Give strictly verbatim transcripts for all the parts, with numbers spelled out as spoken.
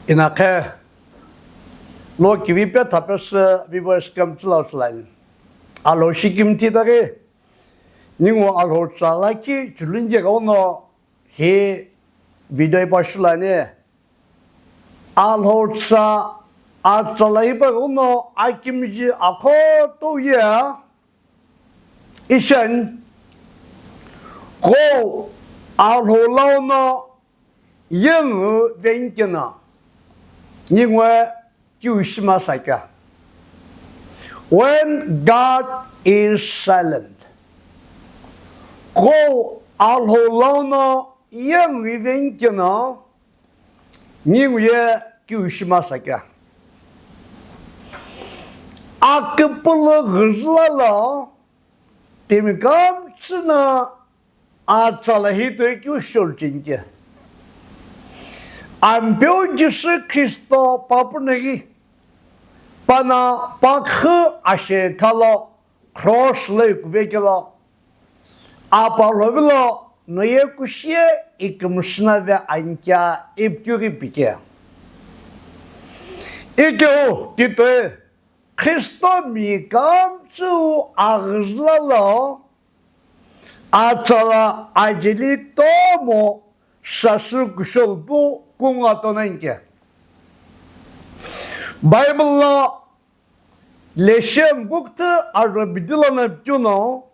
Inakhe lo kivi pe thapesü viewers kemtsü lo shilani. Alhou shikimthi taghi ningu Alhou tsa lakhi chulunje kauno hi video ipa shilani. Alhou tsa atsa la ipa kauno akimiji akhoto ye ishan ko Alhou launo yengu venkena ningwe kiu shima sakya. When God is silent, ko Alhou launo yengu venkena ningu ye kiu shima sakya. Akipulu ghüzüla lo timi kamtsü na atsa la hitoi kiu sholuchinke. Ampeu Jisü Khristo papunaghi pana pakhu ashe khalo cross lo ikuvekelo. Apa lhovilo noye kushie ikümsünave ankya ipikeu ghipike. Ikeu titoi Khristo mi kamtsü aghüzüla lo atsa la ajeli tomo sasü kushol pu kunga tonanke. Bible lo Leshem kukthü arobidi lono pituno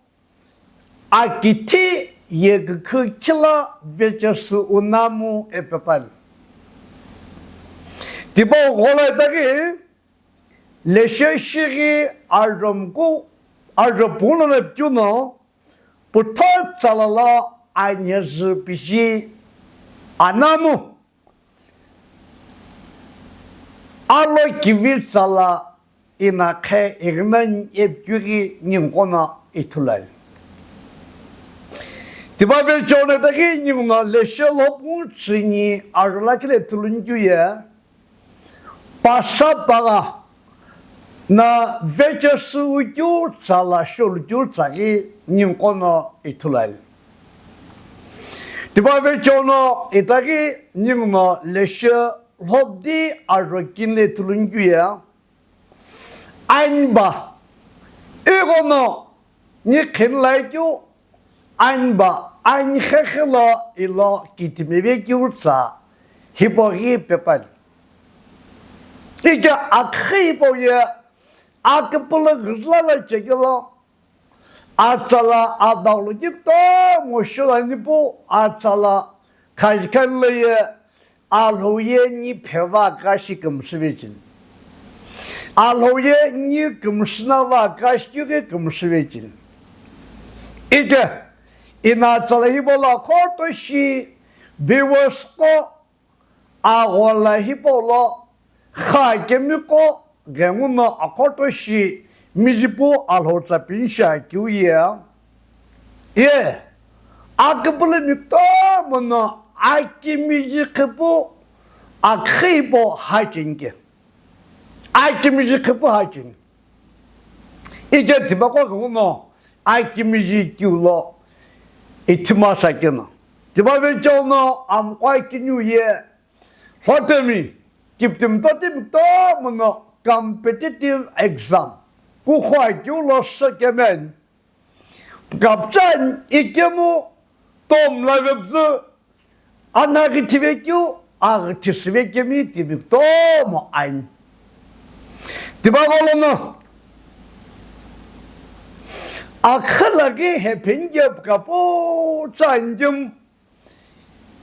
akithi yekükhu khila vechesü unamu epepal. Tipau ghola itaghi Leshe shighi aromku aropu lono pituno putho tsala lo anyezü piji anamu. Alo kivi tsala inakhe ighinan epikeu ghi ninguqo no ithulu ani. Tipa vecheo no itaghi ninguno Leshe lo pungu tsüni arulakile ithulu nikeu ye pasa pagha na vechesü ukeu tsala sholucheu tsaghi ninguqo no ithulu ani. Tipa vecheo no itaghi ninguno Leshe lhobdi aro kinle ithulu nikeu ye, anba ighono ni khinlai keu anba anxexe lo ilo kitimive keu tsa hipau ghi pepani. Ike akhi hipau ye akipulu ghüzüla lo chekelo atsa la adau lo kitomo shulani pu atsa la khajikhan lo ye Alhou ye ni pheva kashi kümsüve cheni. Alhou ye ni kümsüna va kashi keu ghi kümsüve cheni. Ike ina atsa la hipau lo akhoto shi viewers qo aghola hipau lo kha kemiqo ghenguno akhoto shi mijipu Alhou tsa pinisha keu ye. Ye akipulu mi kitomo no akimiji qhipu akhi hipau hacheni ke. Akimiji qhipu hacheni. Ike tipaqo ghenguno akimiji keu lo ithima sakeno. Tipa vecheo no amqo akiniu ye Lhotemi, kiptimi totimi kitomo no competitive exam kukhu akeu lo sükemi ani. Kapchani ikemu tomla vepüzü anaghi thivekeu, aghi thisüve kemi timi kitomo ani. Tipa gholo no akhi lakhi hepheni ke pukapüchani kemu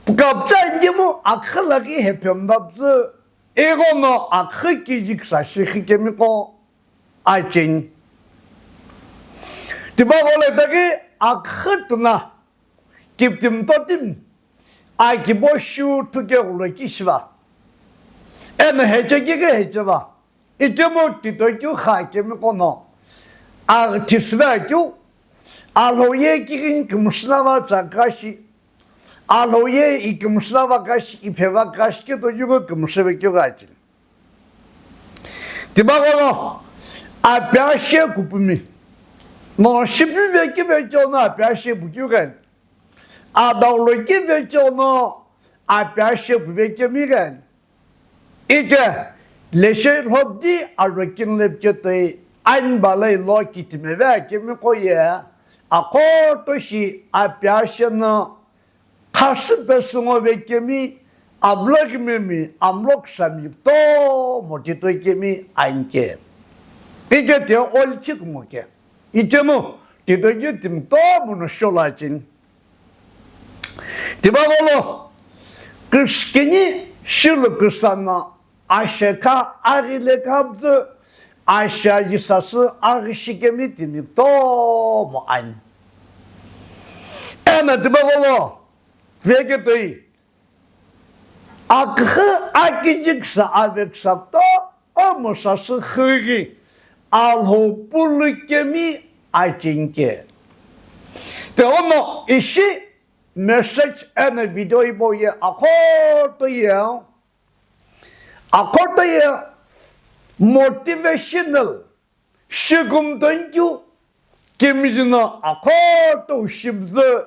Pukapüchani kemu akhi lakhi hephemdapüzü, ighono akhi kiji küsa shi xi kemiqo acheni. Tipa gholo itaghi akhi tuna kiptimi totimi akibo shiu thukeghulo ki shiva. Eno heche kighi heche va. Ikemu titoi keu kha kemiqo no aghi thisüve akeu, Alhou ye kighi ni kümsüna va tsa kashi, Alhou ye ikümsüna va kashi, ipheva kashi keu tokeu ghi kümsüve keu ghi acheni. Tipa gholo api ashe kupumi no shipive keu vecheo no api ashe pu keu ghi ani. Adau lo keu vecheo no api ashe puve kemi ghi ani. Ike, leshe lhobdi aro kinlepke toi ani balai lo kitime ve akemi ko ye, akhoto shi apia shena, khasü pesü ngo vekemi, amlokimemi, amloksami kutomo titoi kemi anke. Ike te olichik mo ke. Ikemu, titoi ke timi kutomo no shola chini. Tiba golo, Kriskini shilu kusana, ashekha aghile kabzü, asha yisasü aghishikemi timi kutomo ani. Ena tiba golo, veke toi, akhe akijiksa aveksa kutomo sasü khighi, Alhou pulukemi achinke. Te ono ishi message ena video ibo ye akhoto ye, akhoto ye motivational, shikum thank you, kimijino akhoto shibzü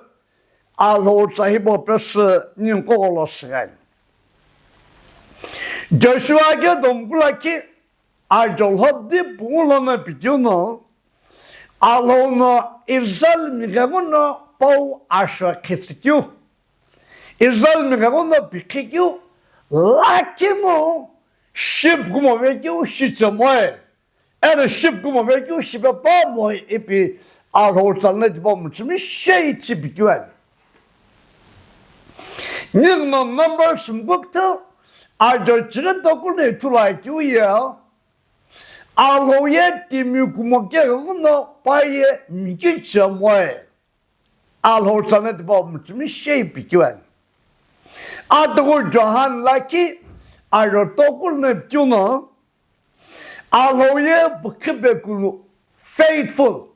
Alhou tsa hibo pesü ninko golo shighani. Joshua ke domkula ki ajo lhobdi pungu lono pikeu no, Alhou no Israel mi ghenguno pau asho khitsikeu. Israel mi ghenguno pikikeu, lakhimu, ship kumo vekeu, shichemoe. Eno ship kumo vekeu, shipe pamoi ipi Alhou tsa lono tipau mütsümi shei ichi pikeu ani. Ninguno Numbers mkukthü, ajo chighi tokuni ithulu akeu ye, Alhou ye timi kumo ke ghenguno pa ye mikichemoe. Alhou tsa lono tipau mütsümi shei pikeu ani. Atuku Johan lakhi ajo tokuni pikeu no, Alhou ye pükhipe kulu faithful,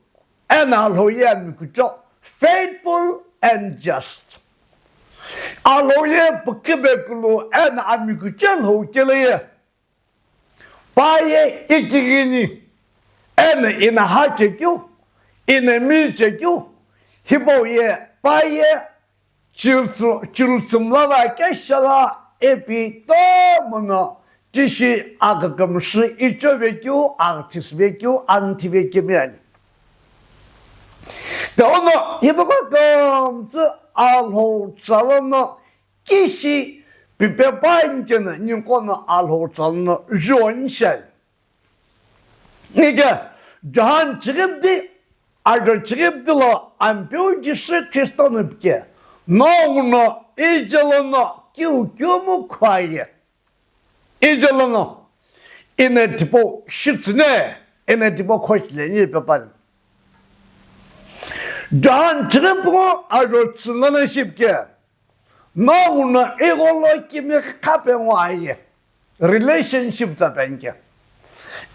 eno Alhou ye amikucho faithful and just. Alhou ye pükhipe kulu eno amikucho Alhou kele ye, pa ye ikighini, eno ina hachekeu, ina michekeu, hipau ye pa ye chirutsu-, chirutsumla va keshala ipi tomono tishi akükümsü icho vekeu, aküthis vekeu, anthi vekemi ani. Te ono hipau ko kümtsü Alhou tsa lono kishi pipe pa inkeno ninko no Alhou tsa lono juon shal. Nike, Johan chighipdi, ajo chighipdi lo Ampeu Jisü Khristo no pike, nonguno ije lono kiu kiumu khuaye. Ije lono, ina tipau shitsüni, ina tipau khochileni pepani. Johan chighi pungu ajo tsü lono shipike, nonguno igholo kimi khape ngo aye, relationship tsa penke.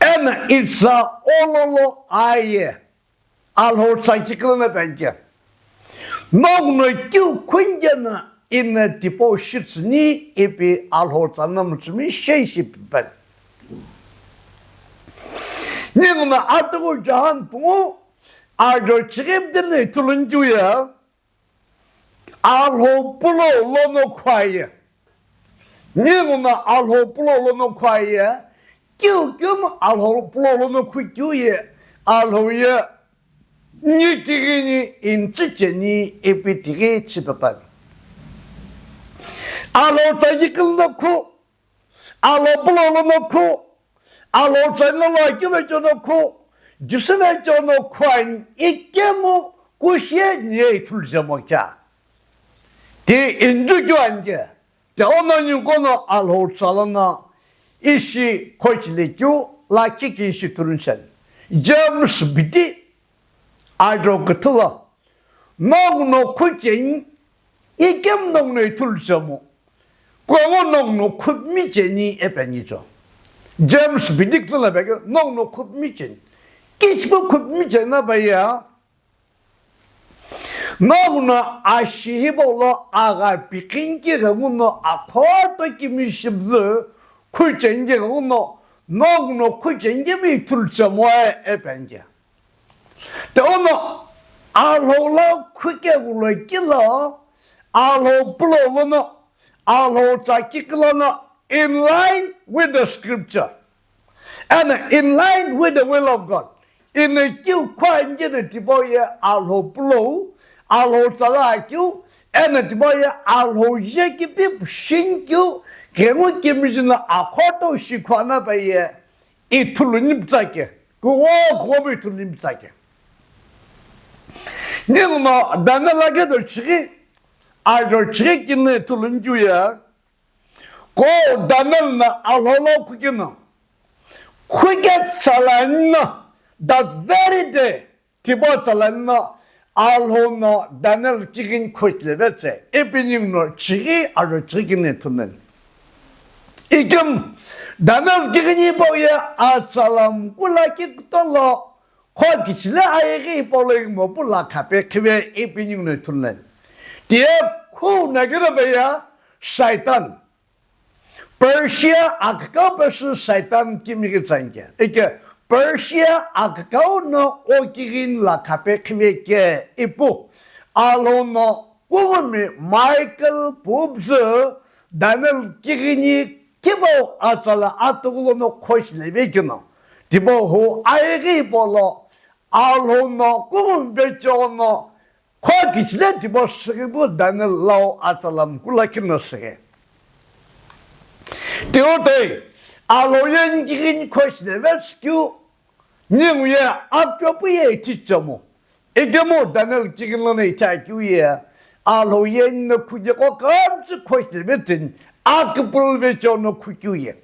Eno itsa ololo aye, Alhou tsa kikilo no penke. Nonguno kiu khunkeno ina tipau shitsüni ipi Alhou tsa lono mütsümi shei ishi pipeni. Ninguno atuku Johan pungu ajo chighipdi no ithulu nikeu ye, Alhou pulou lono khuaye. Ninguno Alhou pulou lono khuaye, kiu kiumu Alhou pulou lono khukeu ye, Alhou ye nikighini inchicheni ipi tighi chipepani. Alhou tsa kikilo no khu, Alhou pulou lono khu, Alhou tsa lono lo akeu vecheo no khu, Jisü vecheo no khuani ikemu kushi ye ni ye ithulu jemo kea. Ti injukeu anike, te ono ninko no Alhou tsa lono ishi khochile keu lakhi kishi ithulu nishani. James bidi ajo küthü lo, nonguno khucheni, ikemu nonguno ithulu jemo, kuengu nonguno khupimi cheni epeni cho. James bidi küthü lo peke, nonguno khupimi cheni. Kishipu khupimi cheni na pa ye? Nonguno ashi hipau lo agha pikhinki ghenguno akhoto kimi shibzü khucheni ghenguno, nonguno khucheni kimi ithulu chemoe epeni. Te ono Alhou lo khuke kulo kilo, Alhou pulou lono, Alhou tsa kikilo no, in line with the scripture and in line with the will of God. Eno keu khuani keno tipau ye Alhou pulou, Alhou tsala keu, eno tipau ye Alhou ye kipi pushini keu, kemu kemiji no akhoto shikhuana pa ye ithulu ni pitsake, kuwo kuwo ithulu ni pitsake. Ninguno Daniel la keto chighi, ajo chighi kini ithulu ni keu ye, ko Daniel no Alhou lo kukino, kuke tsalani no, that very day, tipau tsalani no, Alhou no Daniel kighini khochile vetsü, ipi ninguno chighi ajo chighi kini ithulu nani. Ikemu, Daniel kighini hipau ye atsala mkula kikutolo, kho kichile ayeghi hipau lo ighi mopu lakha pe khive ipi ninguno ithulu nani. Tiye khu nagiro beya Satan. Persia akükau pesü Satan kimighi tsani ke. Ike Persia akükau no o kighini lakha pe khive ke ipu. Alhou no kungumi Michael pupzü Daniel kighini tipau atsala atuku lono khochile vekeno, tipau hu ayeghi hipau lo Alhou no kungumi vecheo no kho kichile tipau süghi pu Daniel lau atsala mkula kino süghi. Tiutoi, Alhou ye ni kighini khochile vetsü keu, ningu ye apchopu ye ithi chemu. Ikemu Daniel kighini lono ithi akeu ye, Alhou ye nino khuke ko kümtsü khochile vetsüni, akipulu vecheo no khukeu ye.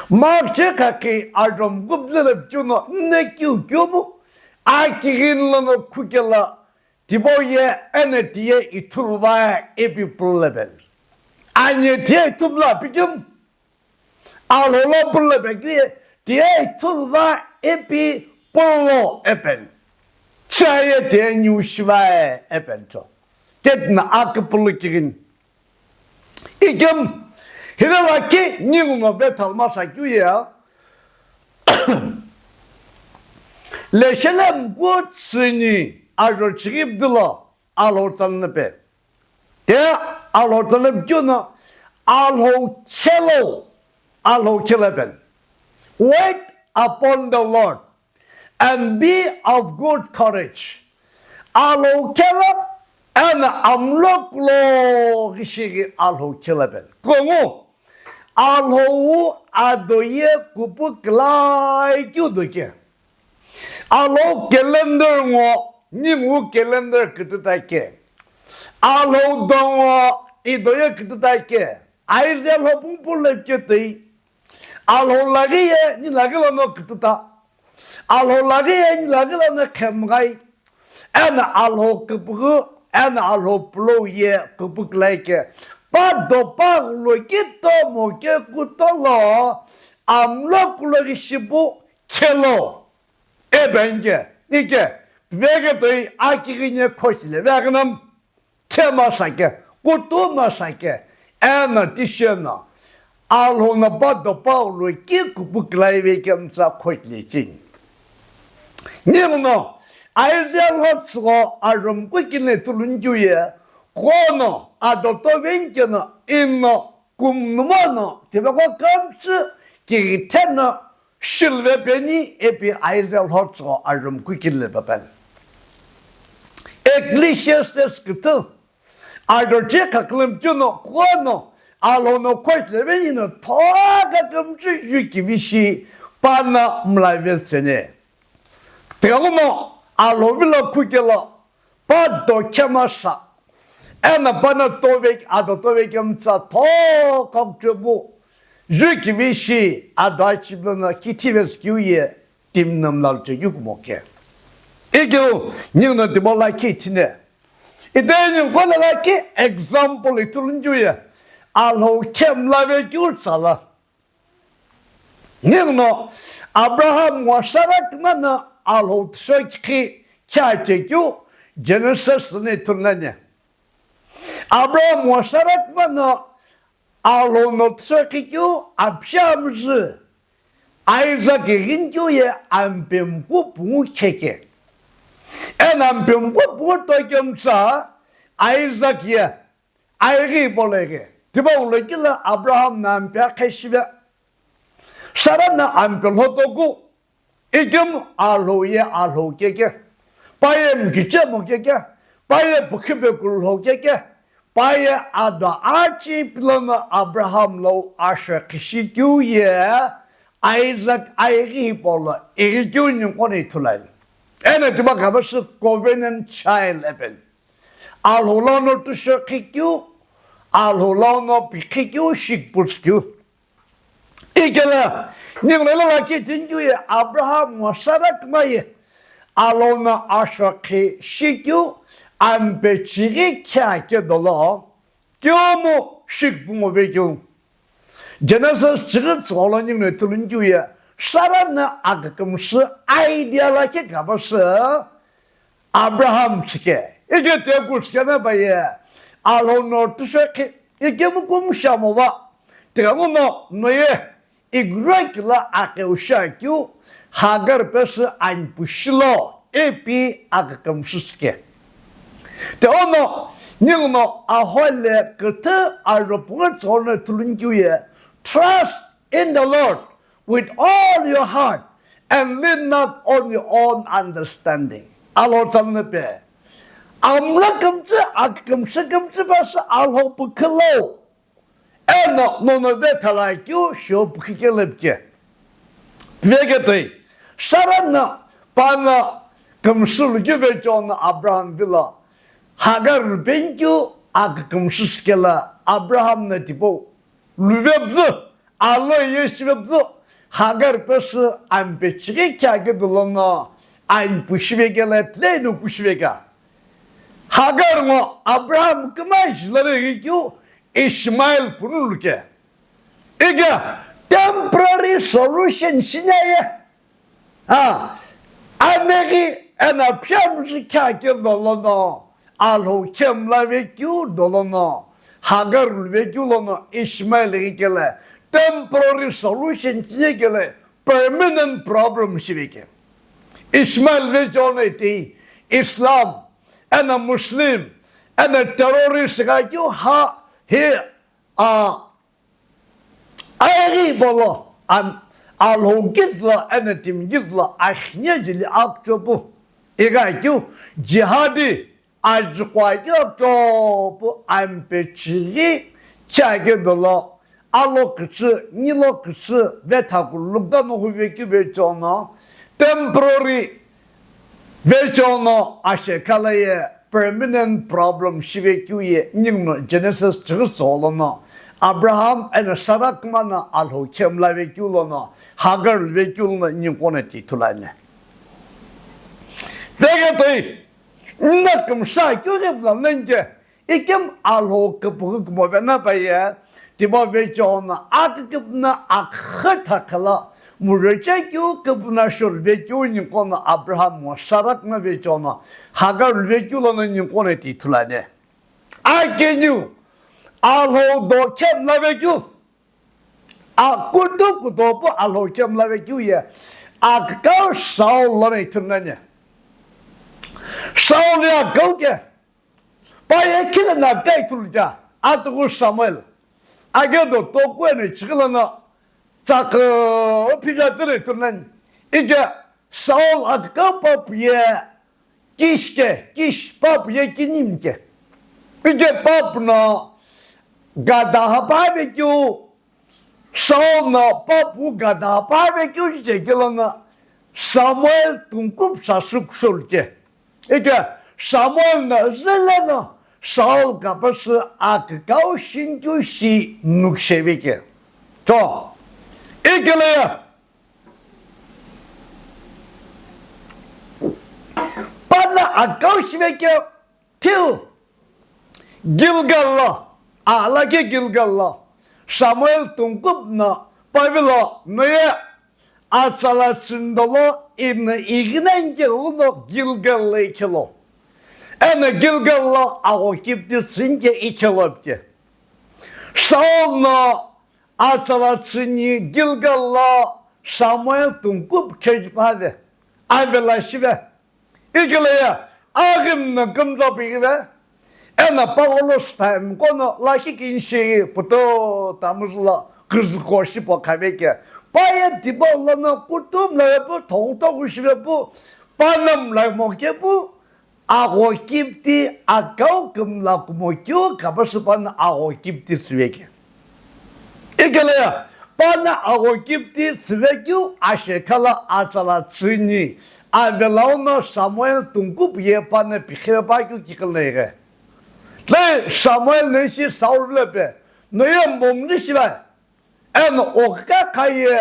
Mark chekha ke ajo mkubzü lo picheu no nino keu keu mu, akighini lono khuke lo, tipau ye eno tiye ithulu va ipi pulu lo pen. Anye tiye ithulu lo pikemu. Alhou lo pulu lo pen keu ye, tiye ithulu va ipi pulu lo epen. Chaye tiye niu shivae epen cho. Ketna akipulu kighini. Ikemu, hile lakhi ninguno vetha lo masa keu ye, leshele mku tsüni ajo chighi püdü lo Alhou tsanü pe. Te Alhou tsanü pikeu no Alhou khelo, Alhou khelo pen. Wait upon the Lord and be of good courage. Alhou khelo, eno amlo kulo ghi shighi Alhou khelo pen. Kongu, Alhou ado ye kupu külai keu do ke. Alhou calendar ngo, ningu calendar kütüta ke. Alhou do ngo, ido ye kütüta ke. Isaiah lhopung pulu lo ketoi. Alhou laghi ye ni laghi lono kütüta. Alhou laghi ye ni laghi lono khemghai. Eno Alhou küpüghü, eno Alhou pulou ye küpü külai ke. Pa do pa ghulo kito mo ke kutolo, amlo kulo ghi shipu khelo. Epen ke, ike, veketoi akighini khochile veknam. Khe masa ke, kutu masa ke, eno tishi no, Alhou no pa do pa ghulo ki kupu külai vekemtsa khochile cheni. Ninguno, Isaiah lhotsügho ajo mku kini ithulu ni keu ye, kuno ado toveni keno, eno kumnumo no, tipaqo kümtsü kighitheno, shilve peni ipi Isaiah lhotsügho ajo mku kini lo pe pen. Ecclesiastes küthü ajo chekha kini lo picheu no kuno Alhou no khochile veni no thokha kümtsü jukivi shi pano mlave tsüni. Tighenguno Alhou vilo khuke lo pa do khe masa. Eno pano tovek, ado tovekemtsa thokha kuchou pu. Jukivi shi ado achive no kithi vetsü keu ye timi no mlalo chekeu kumo ke. Ikeu, ninguno tipau lakhi ithine. Ite ningu kuno lakhi example ithulu ni keu ye. Alhou khe mlave keu tsala. Ninguno Abraham ngo Sara kümano Alhou tüsho kikhi khe achekeu Genesis lono ithulu nani. Abraham ngo Sara kümano Alhou no tüsho kikhiu apisha amzü Isaac ighini keu ye ampemku pungu kheke. Eno ampemku pungu tokemtsa Isaac ye Aighi hipau lo ighi. Tipau lo kile Abraham no ampe akhe shive. Sara no ampe lhotoku. Ikemu Alhou ye Alhou keke, pa ye mkichemo keke, pa ye pukhipe kulho keke, pa ye ado achi pilono Abraham lo ashokhi shikeu ye Isaac aighi hipau lo ighikeu ninguqo no ithulu ani. Eno tipa kapa shi covenant child epeni. Alhou lono tushokhi keu, Alhou lono pikhi keu, shikipütsü keu. Ikelo, ninguno lo lakhi thinhikeu ye Abraham ngo Sara kümai ye, Alhou no ashokhi shikeu, ampe chighi khe ake dolo, kemu shikipü ngo vekeu. Genesis chighi tsügholo ninguno ithulu nikeu ye, Sara no akükümsü idea lakhi kapa shi, Abraham chike, ike teku chike na baye, Alhou no tushokhi, ikemu kumsha mo va, tighenguno no ye, Igrek lo akeu shakeu, Hagar pesu anpu shilo, ipi akükümsü chike. Tighenguno, ninguno ahole küthü aropungu tsügholo ithulu nikeu ye, trust in the Lord with all your heart and lean not on your own understanding. Alhou tsamna pe. Amla kümtsü, akükümsü kümtsü pesu Alhou pükhülo. Eno nono vetha lakeu shou pükhi kelo pike. Veketoi, Sara no pa no kümsü lukeu vecheono Abraham vilo, Hagar lupe nikeu akükümsü shikelo Abraham no tipau luve püzü, alo ye shive püzü, Hagar pesu ampe chighi khe ake dolono, anpu shive kelo, tile no pu shive ka. Hagar ngo Abraham kümai jilare ghikeu Ishmael punu luke. Ike temporary solution shinaye. A, ameghi eno phiamju khe ake dolono, Alhou khe mla vekeu dolono, Hagar luve keu lono Ishmael ghikelo, temporary solution shinaye kelo, permanent problem shive ke. Ishmael vecheono itei, Islam, eno Muslim, eno terrorist ghakeu ha, hi, a, aighi bolo, am, Alhou kizü lo, eno timi kizü lo, akhine jeli akchopu. Ighakeu, jihadi, ajukwa keu chopu ampe chighi khe ake dolo, alo kütsü, nilo kütsü, vetha kulukda no huvekeu vecheono, temporary vecheono ashekha lo ye permanent problem shivekeu ye ninguno Genesis chighi tsügholono, Abraham eno Sara kümano Alhou khe mla vekeu lono, Hagar luvekeu lono ninguqo no ti ithulu ani. Veketoi, nna kümsha keu ghi mla nani ke, ikemu Alhou küpüghü kumo vena paye, tipa vecheono aküküpüno aküthakha lo, mureche keu küpüno shou luvekeu ninguqo no Abraham ngo Sara kümai vecheono, Hagar luvekeu lono ninguqo no ti ithulu ani. Akiniu, Alhou do khe mla vekeu. Akutu kutopu Alhou khe mla vekeu ye, akükau Saul lono ithulu nani. Saul ye akükau ke, pa ye khile no akükau ithulu kea, atuku Samuel. Ake do toku eno chighi lono, tsakü phija tiro ithulu nani. Ike Saul akükau papu ye Kish ke, Kish papu ye Kinim ke. Ike papu no gada hapa vekeu, Saul no papu gada hapa vekeu je kelo no Samuel tungkupu sasü kushou ke. Ike Samuel no züle no Saul kapasü akükau shinikeu shi nuksheve ke. To, ikelo ye Pano akükau shivekeu thiu Gilgal lo, ala ke Gilgal lo, Samuel tungkupu no pa vilo noye atsala tsüni dolo ino ighi nani ke uno Gilgal lo ikhelo. Eno Gilgal lo agho kipti tsüni ke ikhelo pike. Saul no atsala tsüni Gilgal lo Samuel tungkupu kheji pave, avela shive. Ikelo ye aghimi no kümtsü pighive, Eno Paul lo siphe mqo no lakhi kini shi puto tamuzula küzüko shipo khaveke. Pa ye tipau lono kutu mlavepu, thogu thogu shivepu, pa no mlamokepu, agho kipti akau kümla kumo keu kapasü pa no agho kipti tsüveke. Ikeleya, pa no agho kipti tsüvekeu ashe khala atsala tsüni, avelauno Samuel tungkupu ye pa no pikhive pa keu kikilneghe. Tlai Samuel no ishi Saul vilo pe, no ye mbomni shiva, eno okaka kha ye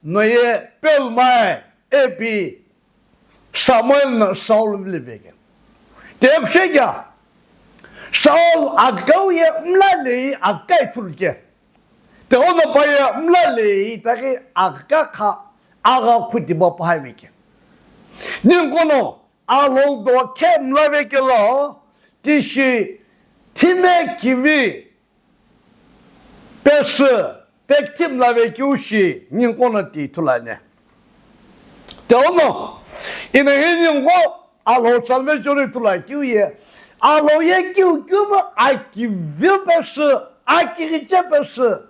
no ye pelmai, ipi Samuel no Saul vilo veke. Tekushekia, Saul akau ye mlalei akai thuluke. Teono pa ye mlalei taki akaka kha agha khuti ba pahaveke. Ninguno Alhou do khe mlavekelo, tishi thime kivi pesü pekthi mlavekeu shi ninguno ti ithulu ani. Teono, ino hi ningu Alhou tsalme chori ithulu akeu ye, Alhou ye kiu kiu mo akivi pesü, akighiche pesü,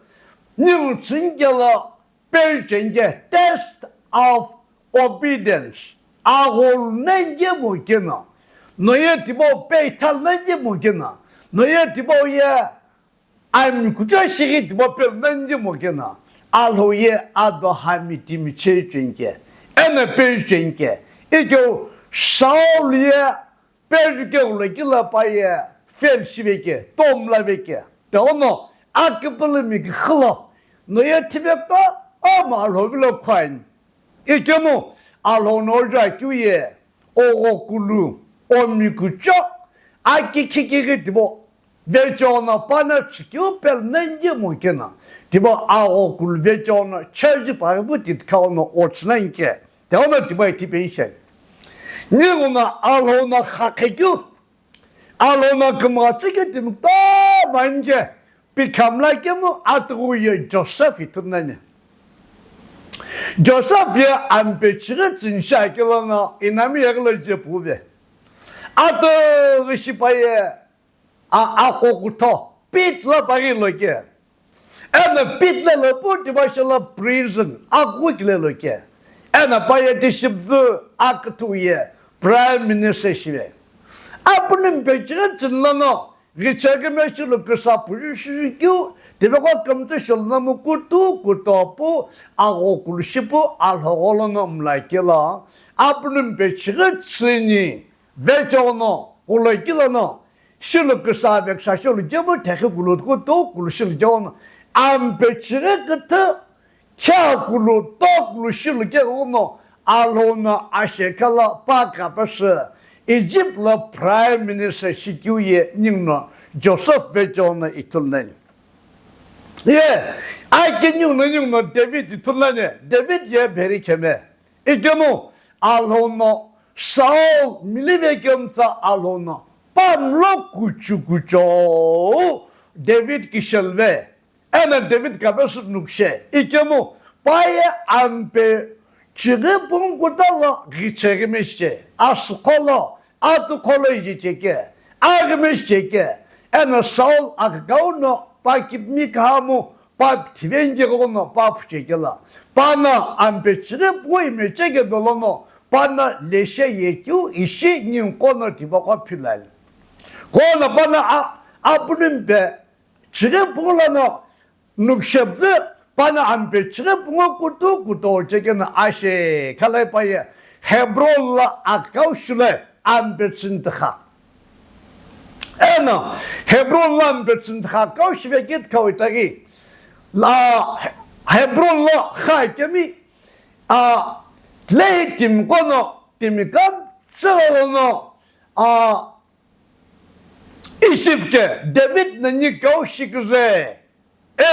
ningu tsünikelo, Peithenike, test of obedience. Agholu nani ye mokeno, no ye tipau peithalu nani ye mokeno, no ye tipau ye ami kuchou shighi tipau pelu nani ye mokeno, Alhou ye ado hami timi chei chenike, eno pei chenike, ikeu Saul ye Pejuke ghulokilo pa ye fail shiveke, tomlaveke. Teono akipulumi kikhilo, no ye thivekta ama Alhou vilo khuani. Ikemu Alhou no oja keu ye, oghokulu, omikucho, akikhikighi tipau vecheo no pa no chikeu pelu nani ye mokeno, tipau aghokulu vecheo no church pa ghipu titkhau no otsü nani ke. Teono tipau ithi pension. Ninguno Alhou no khakhe keu, Alhou no kümgha tsükeu timi kutomo ani ke, pikhamla kemu atughu ye Joseph ithulu nani. Joseph ye ampe chighi tsüni shi akelo no inami yeghi lo je puve. Atughu shipa ye a, akho kutho, pit lo paghi lo ke. Eno pit lo lo pu tipau shelo prison, akhu kile lo ke. Eno pa ye tishipzü akuthu ye prime minister shive. Apunumi pechighi tsüni lono, ghichekime shilu küsa puju shiju keu, tipaqo kümtsü shilu nomu kutu kutopu, aghokulu shipu, alhogho lono mlakelo, apunumi pechighi tsüni, vecheo no, ghulokilo no, shilu küsa veksa shilu kemu thekhi kulu kutu kulu shilu kemu no, ampe chighi küthü, khea kulu, to kulu shilu kemu no, Alhou no ashe khala pa kapasü, Egypt lo prime minister shikeu ye ninguno Joseph vecheo no ithulu nani. Ye, aki ninguno ninguno David ithulu nani, David ye bheri kheme. Ikemu Alhou no Saul milive kemtsa Alhou no pa mlo kuchu kuchou David kishelve. Eno David kapesü nukshe. Ikemu pa ye ampe chighi pungu kuta lo ghicheghime shiche. Asüqho lo, atughu lo ijicheke. Aghime shicheke. Eno Saul akükau no pa kipimi khamu pa thivengeghono pa phuchekelo, pa no ampe chighi pungu imecheke dolono, pa no leshe yekeu ishi ninguqo no tipaqo philani. Qo no pa no a, apunumi pe chighi pungu lono nukshepzü, pa no ampe chighi pungu kutu kuto chekeno ashe khala pa ye Hebron lo akau shule. Ampe tsüni tükha. Eno, Hebron lo ampe tsüni tükha kau shive kitkhau itaghi. La Hebron lo kha kemi, a, lehi timiqo no, timi kümtsü lono, a, Egypt ke David no ni kau shiküzhe.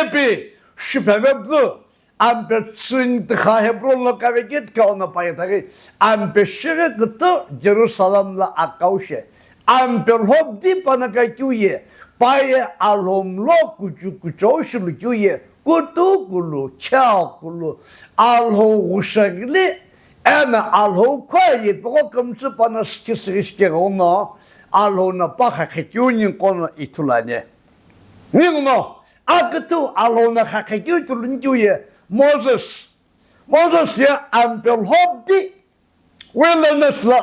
Ipi, shiphe vepzü, ampe tsüni tükha Hebron lo kave kitkhau no pa itaghi, ampe shighi küthü Jerusalem lo akau she, ampe lhobdi pa no kakeu ye, pa ye Alhou mlo kuchu kuchou shilu keu ye, kutu kulu, khea kulu, Alhou ghushaghili, eno Alhou khuaye tipaqo kümtsü pa no sikhi sikhi shikeghono, Alhou no pa khaqhekeu ninguqo no ithulu ani. Ninguno aküthü Alhou no khaqhekeu ithulu nikeu ye Moses. Moses ye ampe lhobdi wilderness lo,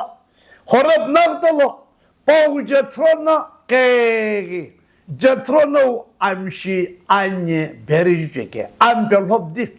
Horeb naghda lo, pa wu Jethro no keghi, Jethro no amshi anye beri jucheke, ampe lhobdi.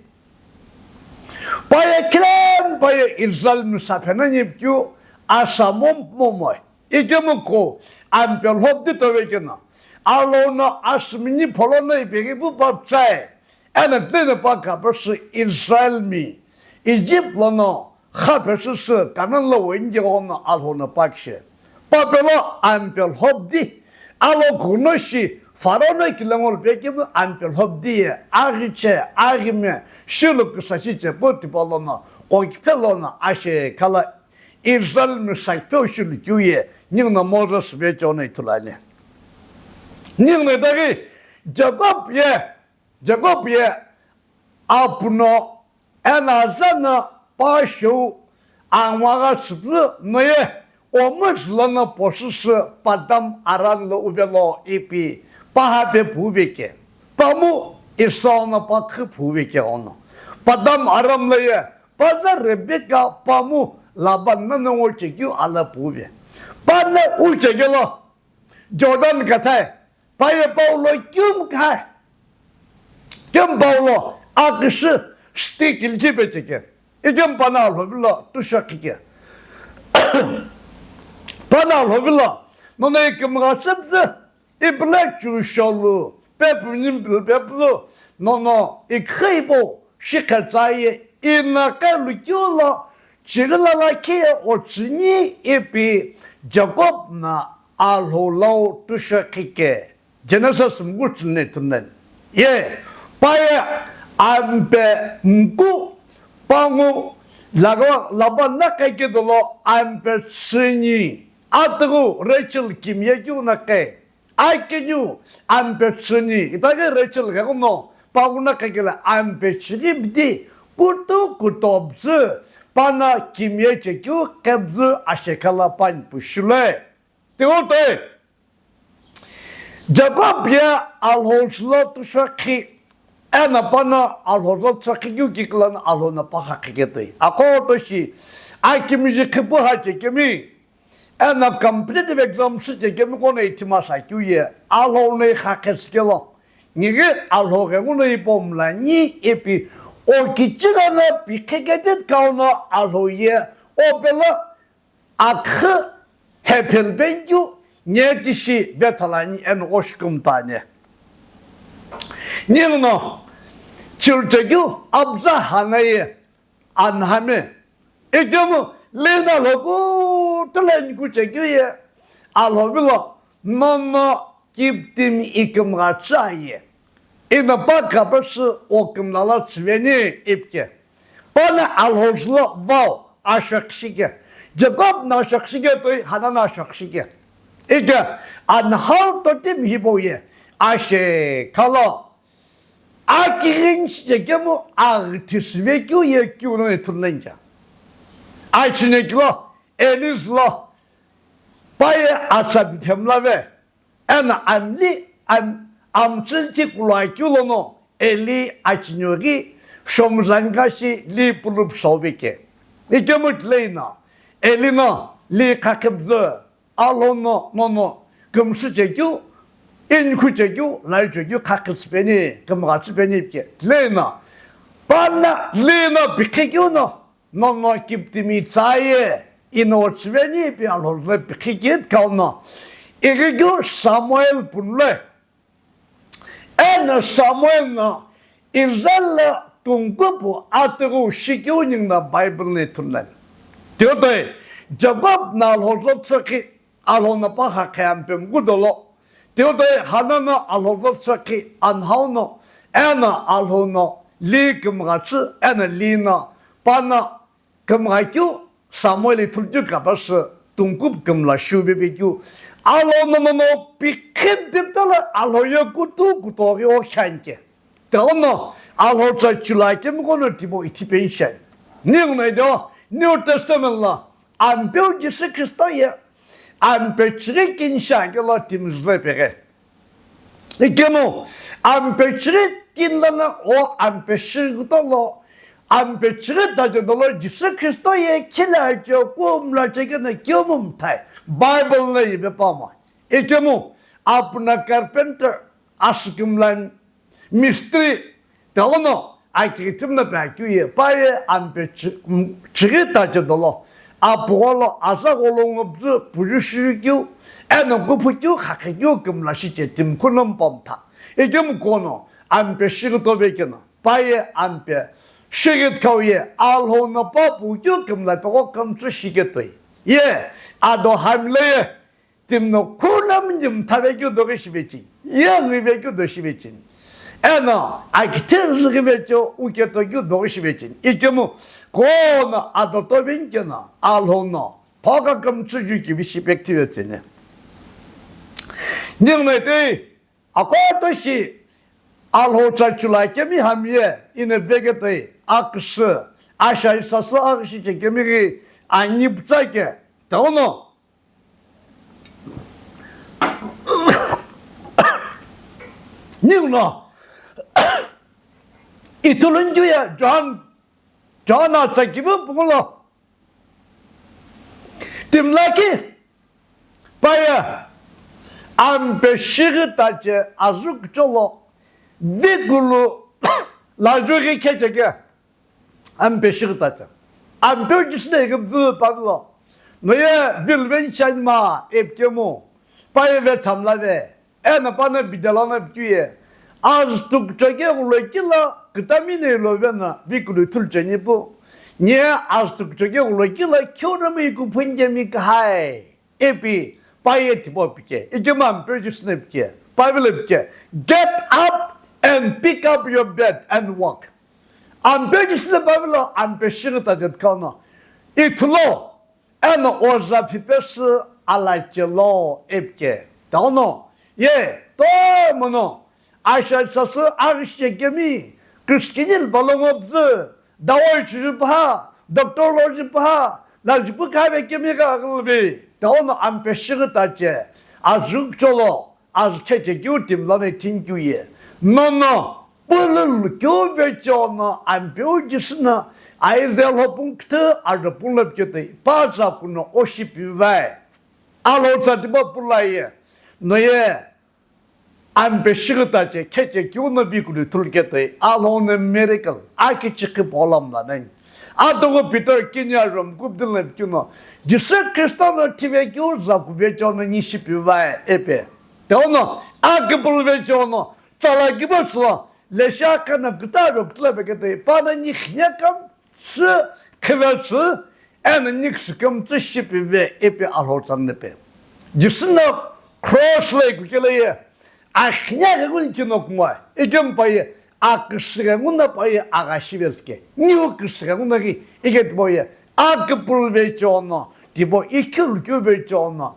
Pa ye khilem pa ye Israel mi saphe nani pikeu asa mom-, momoi. Ikemu ko ampe lhobdi tove keno, Alhou no asümini pholo no ipeghi pu pa pchai. Eno tile no pa kapasü Israel mi Egypt lono khapesüsü Canaan lo wengighono Alhou no pa kishe. Pa pelo ampe lhobdi. Alo kuno shi Pharaoh no kilengo lo pekemu ampe lhobdi ye aghiche, aghime, shilu kusashi che pu tipau lono, kokiphe lono ashe khala Israel mi sakipeu shilu keu ye, ninguno Moses vecheono ithulu ani. Ninguno itaghi Jacob ye, Jacob ye apuno eno aza no pa shou angwa gha tsüpü no ye, omüzü lono posüsü Padam Aram lo uvelo ipi paha pe puve ke. Pamu Esau no pa khü puve ke ono. Padam Aram lo ye, pa za Rebecca pamu Laban no nongo chekeu ala puve. Pa no uchekelo Jordan kathai, pa ye Paulo küm khai. Küm Paulo aküsü stick ilki pecheke. Iküm pa no Alhou vilo tüsho khike. Pa no Alhou vilo, nono ikümgha tsüpzü, ipüla chusho lu, pepu nimpil pepu, nono ikheibo, shikhe tsaye, ina kelu keu lo, chighi lala khe otsüni ipi Jacob no Alhou lau tüsho khike. Genesis mgu tsüni thunen. Ye, pa ye ampe mgu pangu lago Laban no keghi dolo ampe tsüni. Atughu Rachel kimiye keu no keghi. Akiniu ampe tsüni. Itaghi Rachel ghenguno pangu no keghi lo ampe tsüni bidi kutu kutobzü pa no kimiye chekeu kebzü ashe khala pani pu shiloi. Tigho toi. Jacob ye Alhou lo tüsho khi, eno pa no Alhou lo tüsho khi keu kikla no Alhou no pa khaqhekeu toi. Akhoto shi akimiji khipu ha chekemi, eno competitive exam sü chekemi kono ithima sa keu ye, Alhou no ikhaqhe sikelo. Ngighi Alhou ghenguno ipo mlani ipi, o kichighi no pikhe kedi kauno Alhou ye, o pelo akhu hephel pengyu nye tishi vethalani eno oshikümtani. Ninguno churchekeu abza hanaye anhami. Ikemu lina loku tuleni kuchekeu ye Alhou vilo nono kiptimi ikümgha tsaye. Ina pa kapasü o kümla la tsüveni ipke. Pa no Alhou lo vau ashokshike. Jacob no ashokshike toi Hana no ashokshike. Ike anhau totim hipau ye ashe khala. Akighin shi chekemu aghi thisüve keu ye keu no ithulu nani kea. Achine kilo, Eli lo, pa ye atsa bithemlave. Eno amli, am-, amtsüni thi kulo akeu lono, Eli achinoghi shomzankashi li pulupusho veke. Ikemu tilei no, Eli no, li khakhipüzü, Alhou no, nono, kümsü chekeu, inikhu chekeu, lai chekeu, khakhipüzü peni, kümghatsü peni ke. Tilei no, pa no, li no, pikhe keu no, nono kiptimi tsaye, ino tsüveni ipi Alhou lo pikhe keu kauno. Ighi keu Samuel punle. Eno Samuel no Israel lo tungkupu atughu shikeu ninguno Bible no ithulu nani. Tigho toi, Jacob no Alhou lo tüsho khi, Alhou no pa khaqhe ampe mgu dolo. Tigho toi Hana no Alhou lo tüsho khi anhau no, eno Alhou no li kümghatsü, eno li no, pa no kümgha keu Samuel ithulu keu kapasü tungkupu kümla shuve pe keu. Alhou no nono pikhe piptala Alhou ye kutu kutoghi okhanke. Tighono Alhou tsa chula kemu kono tipau ithi pensheni. Ninguno ido New Testament lo ampeu Jisü Khristo ye Ampe chighi kini shi akelo timi zülo peghe. Ikemu, ampe chighi kini lono o ampe shighi kuto lo, ampe chighi tache dolo Jisü Khristo ye khila che kumla che keno kemu mthai. Bible lo ibe pamo. Ikemu, apuna carpenter, asükümla mistri, taghono akighitim no pe akeu ye, pa ye ampe chi-, m-, chighi tache dolo, apugho lo aza gholo ngo püzü puju shirikeu, eno kuphu keu, khakhe keu kümla shiche timi kuno mpomtha. Ikemu kono ampe shighi tope keno, pa ye ampe shighi khau ye, Alhou no pa pu keu kümla pegho kümtsü shiketoi. Ye, ado hamle ye, timi no khuno mnjim thape keu doghi shipe cheni, ye ngipe keu do shipe cheni, eno akithe züghipe cho uketo keu doghi shipe cheni. Ikemu kono ado topeni keno Alhou no phoka kümtsü ju kivi shipe kthile tseni. Ningu no itoi akoto shi Alhou tsa chula kemi hami ye ino veketoi aküsü, asha isasü aküshi che kemi ghi ani pütsa ke, taghono ningu no ithulu nju ye John, John atsa kivi pungu lo timi lakhi, pa ye ampe shighi tache azü kucholo vikulu lajughi kheche ke. Ampe shighi tache. Ampeu Jisü no ikemu zü pavilo. No ye vilveni shani ma ipikemu. Pa ye vethamla ve. Eno pano bidela no pikeu ye. Azü tukucho ke ghulo kilo kütami no ilo veno vikulu ithulu cheni pu. Ni ye azü tukucho ke ghulo kilo keu no mi kuphu nkemi kahai. Ipi pa ye tipau pike, ikemu ampeu Jisü no pike, Bible pike, "Get up and pick up your bed and walk." Ampeu Jisü no Bible ampe shighi tache kau no, "Ithulu, eno oza phipesü alachelo," ipike. Taghono, ye, tomo no, asha sasü aghi shi kemi, Christian lo palo ngo püzü, dawai chüju püha, doctor lo ju püha, lajipu khape kemi gha aghilvi. Taghono ampe shighi tache, azü kucholo, azü kheche keu timi lono ithini keu ye. Nono, pululu keu vecheono, ampeu Jisü no, Isaiah lhopung küthü, ajo pung lo piketoi, pa za kuno oshi pivai. Alhou tsa tipau pula ye. No ye, ampe shighi tache, kheche keu no vikulu ithulu ketoi, Alhou no miracle, akichikhi polo mla nani. Atogu Peter kini ajo mkubdil no pikeu no, Jisü Khristo no thive keu za kuvecheono ni shi pivai ipi. Taghono, akipulu vecheono, tsala kibo tsülo, leshi akha no kütha ajo kütülo pe ketoi, pa no ni khinya kam, sü, khivetsü, eno ni küsükümtsü shipive ipi Alhou tsa no pe. Jisü no cross lo ikukelo ye, akhinya ghengu ni kino kumoi, ikemu pa ye, aküsü ghengu no pa ye, agha shivetsü ke, niu küsü ghengu no ghi, ike tipau ye, akipulu vecheono, tipau ikhilu keu vecheono,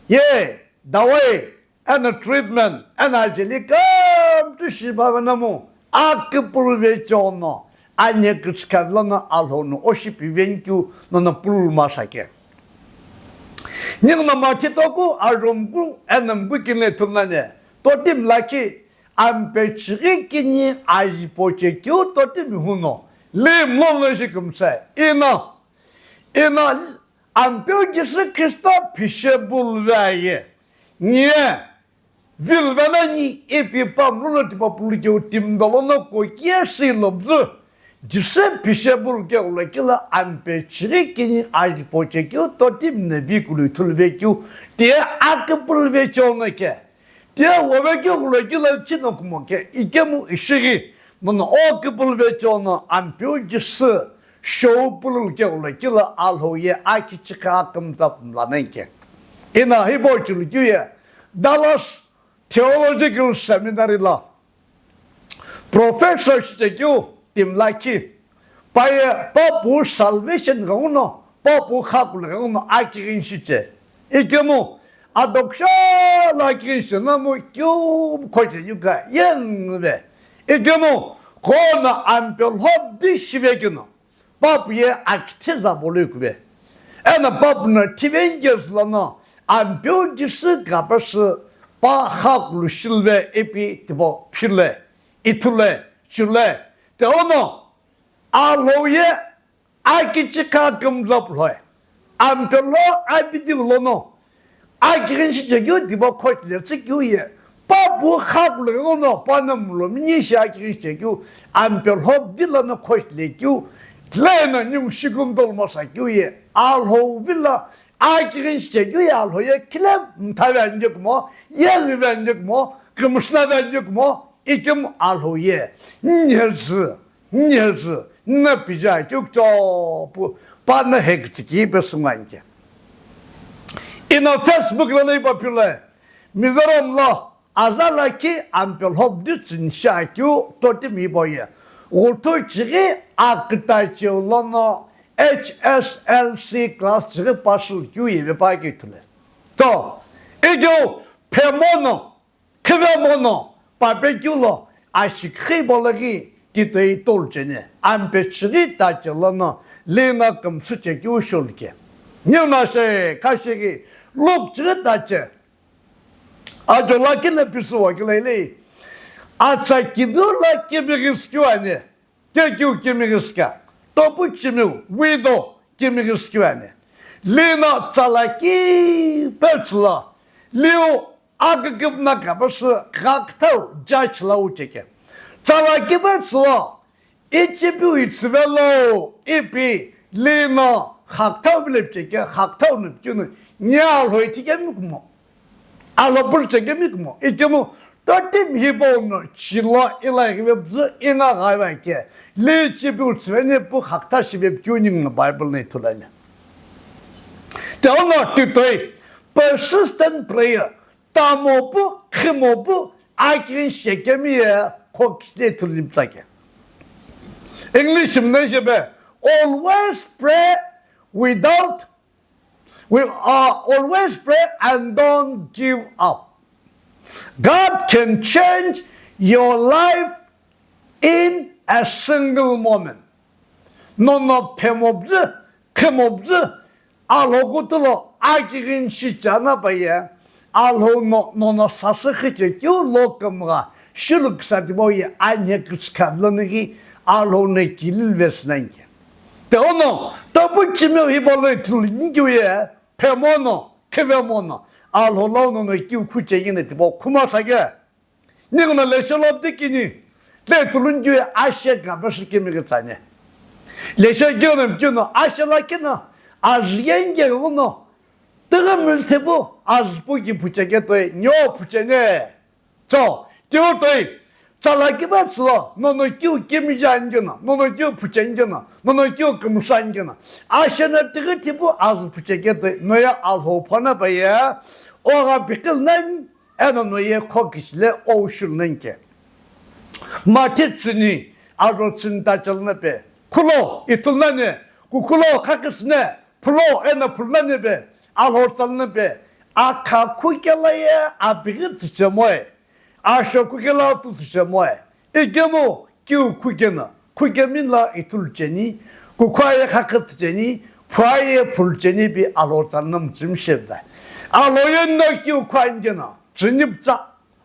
ye, dawai, eno treatment, eno ajeli kümtsü shi pavena mu, akipulu vecheono, ani küchükha lono Alhou no oshi piveni keu nono pulu masa ke. Ningu no Mathi toku ajo mku eno mku kini ithulu nani, totimi lakhi ampe chighi kini ajipo che keu totimi hu no, limlo no shi kümsai, ino, ino, ampeu Jisü Khristo phishepulu ve aye. Ni ye, vilvena ni ipi pamlo no tipau pulu keu timi dolo no kokiye silo püzü. Jisü phishepulu ke ghulo kilo ampe chighi kini ajipo che keu totimi no vikulu ithulu ve keu. Tiye akipulu vecheono ke. Tiye wove keu ghulo kilo chino kumo ke, ikemu ishi ghi, nono akipulu vecheono ampeu Jisü shou pululu ke ghulo kilo Alhou ye akichikhi akümtsa pumla nani ke. Ino hipau chulu keu ye, Dallas Theological Seminary lo professor shiche keu timi lakhi, pa ye pa pu salvation ghenguno, pa pu khakulu ghenguno akighini shiche. Ikemu, adoksha lo akighini shi nomu keu khoche yuka yengve. Ikemu, kono ampe lhobdi shive keno, pa pu ye akithe za bolo ikuve. Eno pa pu no thiveni keu zülono, Ampeu Jisü kapesü pa xakulu shilve ipi tipau phile, ithule, chule. Tighenguno Alhou ye akichikha kümzapulhoe. Ampeu lo abidiu lono akighini shichekeu tipau khochile tsükeu ye. Pa pu xakulu ghenguno pa no mulo mini shi akighini shichekeu. Ampeu lo di lono khochile keu. Leno ningu shikumdol masa keu ye. Alhou vilo akighini shichekeu ye Alhou ye khile mtha ve anjekümo, ye ngi ve anjekümo, kümsüna ve anjekümo, ikemu Alhou ye. Nhezü, nhezü, na pija keu kuchopu, pa no heküchiki pe sünganke. Ino Facebook lono ipa phile, Mizoram lo, Aza lakhi Ampeu lo di tsüni shiakeu totimi hipau ye. Ghuthu chighi aküta cheu lono H S L C class chighi pass keu ye vepa keu ithulu. To, ikeu phemono, khivemono, pape keu lo, ashikhi bolaghi titoi tolu cheni, Ampeu chighi tache lono, lino kümsü chekeu shulke. Niu no she, kashighi, Luke chighi tache, Ajo lakhi no pisüwo kile ile. Atsa kiviu lo kimighi sükeu ani. Kekeu kimighi süka. Topu chimiu, widow kimighi sükeu ani. Lino tsa lakhi petsü lo. Liu aküküpüna kapesü ghaküthau judge lo wucheke. Tsa lakhi petsü lo. Ichipiu itsüvelo ipi lino xaküthau vilo picheke, xaküthau no pikeu no, ni Alhou ithi kemi kumo. Alhou pulü chekemi kumo. Ikemu totimi hipau no chilo ila ighive püzü ina ghaiva ke. Li ichipiu itsüveni pu xaküthau shive pikeu ningu no Bible no ithulu ani. Tighenguno titoi, persistent prayer. Tamo pu, khimo pu, akighini shekemi ye khokishile ithulu ni pütsake. English mna shepe, always pray without, we are always pray and don't give up. God can change your life in a single moment. Nono phemo püzü, khemo püzü, Alhou kuthu lo akighini shichena pa ye, Alhou no nono sasü khichekeu lo kümgha shilu küsa tipau ye anhe küchükha lono ghi Alhou no kililu vesü nani ke. Tighenguno topu chimiu hipau lo ithulu nikeu ye, phemono, khivemono, Alhou lo nono keu khucheni no tipau khuma sa ke. Ninguno lesho lo tikini, le tulunju ye ashe kapesü kimighi tsani. Lesho keu no pikeu no, ashe lakhi no, azü ye nge ghenguno, tighi mizü thepu, azü pu ki phucheke toi, nyo phucheni. Cho, keu toi, tsa lakhi petsü lo, nono keu kimija nge no, nono keu phucheni nge no, nono keu kümsü nge no. Ashe no tighi thepu, azü phucheke toi, no ye Alhou phona pa ye, ogha pikhilu nani, eno no ye khokishile ou shilu nani ke. Mathi tsüni, ajo tsüni tache lono pe. Khulo, ithulu nani, kukhulo, khaküsüne, phulo, eno phulu nani pe, Alhou tsa lono pe. Akha khukela ye apighi tsüchemoe. Asho khukela tu tsüchemoe. Ikemu, keu khukeno, khukemi lo ithulu cheni, kukhu aye khakütü cheni, phu aye phulu cheni pi Alhou tsa lono mütsümi shepüzai. Alhou ye no keu khuani keno, tsüni pütsa,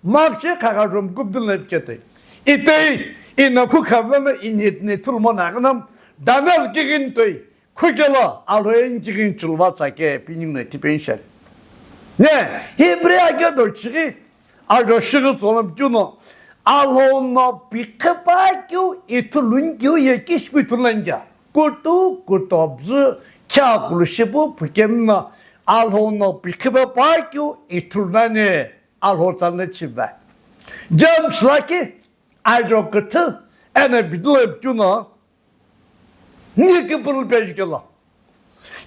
makhi khakha rhumküpüdü lo piketoi. Itoi, ino khukha lono initini ithulu mono aghinam, Daniel kighini toi, Khukelo, Alhou ye nkighini chuluva tsake, pi ninguno tipeni sheni. Ne, Hebrew akedo chighi, ajo shighi tsülono pikeu no, Alhou no pikhipa keu ithulu nikeu ye kishipu ithulu nani kea. Kutu, kuto püzü, khiakulu shipu, phukemi no, Alhou no pikhipa keu ithulu nani, Alhou tsa lono chiva. James lakhi, ajo küthü, eno bidilo pikeu no, Ni kipulu pejikelo.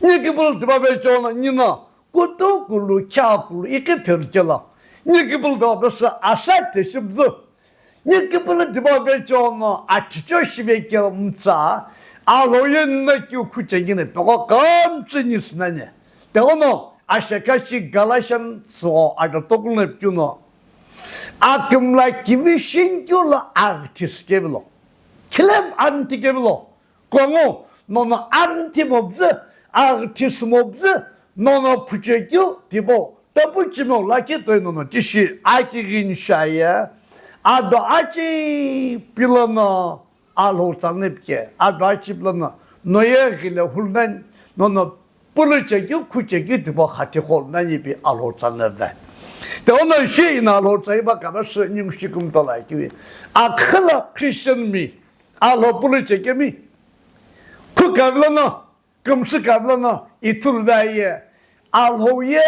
Ni kipulu tipa pechono nino kutu kulu kya kulu iki phelukelo. Ni kipulu tipa pesa asa teshibzu. Ni kipulu tipa pechono achicho shivekelo mtsa. Aloye nna kyu khuchengine peko kamtsi ni sinane. Teono ashekashi Galatian so ajo tokuno pikuno. Akimla kivi shinkyu lo agthi sikevilo. Khilem anti kevilo. Kongu nono anti mobzü, agthi simobzü, nono phuchekeu tipau tapuchimo lakhi toi nono tishi akighi ni shaye, ado achi pilono Alhou tsanipike, ado achi pilono noye ghile hulnani, nono pulu chekeu, khu chekeu tipau khathi khol nani pi Alhou tsanipve. Te ono ishi ina Alhou tsahipa kabe shi ningu shi kumtola kiwi. Akhila Christian mi, Alhou pulu chekemi, khu kavilono, kümsü kavilono, ithulu vaye, Alhou ye,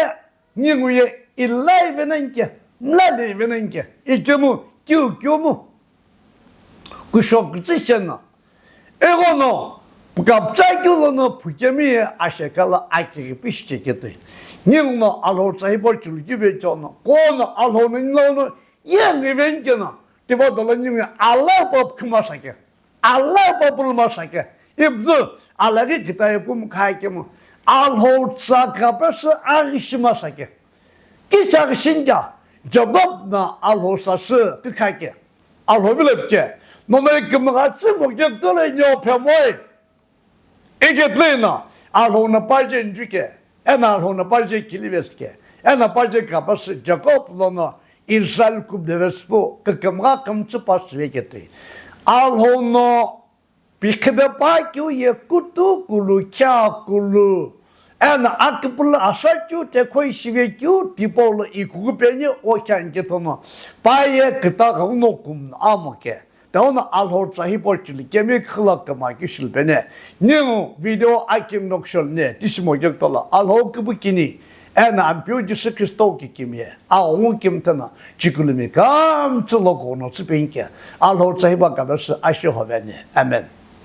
ningu ye, ilai venenke, mlali venenke, ikemu, kiu kiumu. Kusho kutsisheno. Egono, pukapcha kiu lono, pukemi ye, ashekala, akiri pishi cheketoi. Ningu no Alhou tsahipa chulu kive chono, kono Alhou no nilauno, ye ngivenkeno, tipa dolo ningu ye, alapa pukuma shake. Alapa puluma shake. Ibzu, alaghi kitaye kumkha kemu. Alhou tsa kape shi aghi shima shake. Kishi aghi shinka, Jacob na Alhou sa shi kikha ke. Alhou vilo pike. Nono ikümgha tsü mo ke tole nyo phemoi. Iketlina, Alhou na paje njuke. Ena Alhou na paje kilivesike. Ena paje kape shi Jacob lono Israel kubdevespu kükümgha kümtsü pa shiveketoi. Alhou no pikhibe pa kiu ye kutu kulu, kya kulu. Ena akipulu asa kiu tekhoi shive kiu tipau lo ikuku peni o kya nketono. Pa ye kita gauno kumno amo ke. Tauno Alhou tsahipa chulu kemi khila kama kishilpene. Ningu video akimno kishol ne, tishimo kektola. Alhou kipu kini, ena Ampeu Jisü Khristo kikimiye. Aghungu kimthena, chikulumi kamtsü lo kono tsüpenke. Alhou tsahipa kabe shi ashihoveni. Amen.